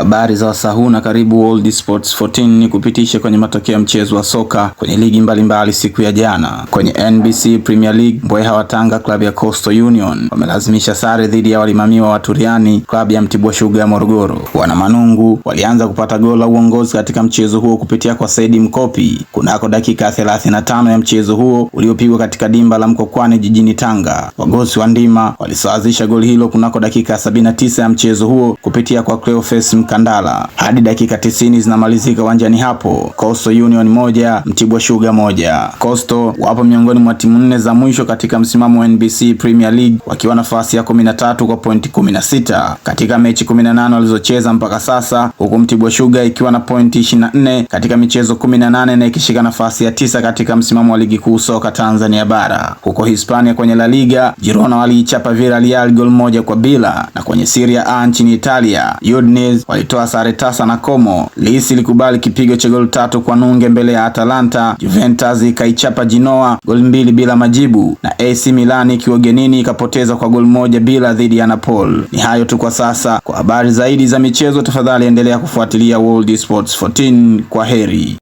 Habari za wasaa huu na karibu World Sports 14, ni kupitisha kwenye matokeo ya mchezo wa soka kwenye ligi mbalimbali siku ya jana. Kwenye NBC Premier League, Mbweha wa Tanga klabu ya Coastal Union wamelazimisha sare dhidi ya walimamiwa wa Turiani klabu ya Mtibwa Sugar ya Morogoro. Wana Manungu walianza kupata goli la uongozi katika mchezo huo kupitia kwa Saidi Mkopi kunako dakika 35 ya mchezo huo uliopigwa katika dimba la Mkokwani jijini Tanga. Wagosi wa Ndima walisawazisha goli hilo kunako dakika 79 ya mchezo huo kupitia kwa Cleophas Mkandala. Hadi dakika 90 zinamalizika uwanjani hapo, Coastal Union 1 Mtibwa Sugar 1. Coastal wapo miongoni mwa timu nne za mwisho katika msimamo wa NBC Premier League wakiwa nafasi ya 13 kwa pointi 16 katika mechi 18 walizocheza mpaka sasa, huku Mtibwa Sugar ikiwa na pointi 24 katika michezo 18 na ikishika nafasi ya 9 katika msimamo wa ligi kuu soka Tanzania bara. Huko Hispania kwenye La Liga, Girona waliichapa Villarreal goli 1-0, na kwenye Serie A nchini Italia, Udinese walitoa sare tasa na Como. Lecce ilikubali kipigo cha goli 3-0 mbele ya Atalanta. Juventus ikaichapa Genoa goli 2 bila majibu, na AC Milan ikiwa ugenini ikapoteza kwa goli 1-0 dhidi ya Napoli. Ni hayo tu kwa sasa. Kwa habari zaidi za michezo, tafadhali endelea kufuatilia World Sports 14. Kwa heri.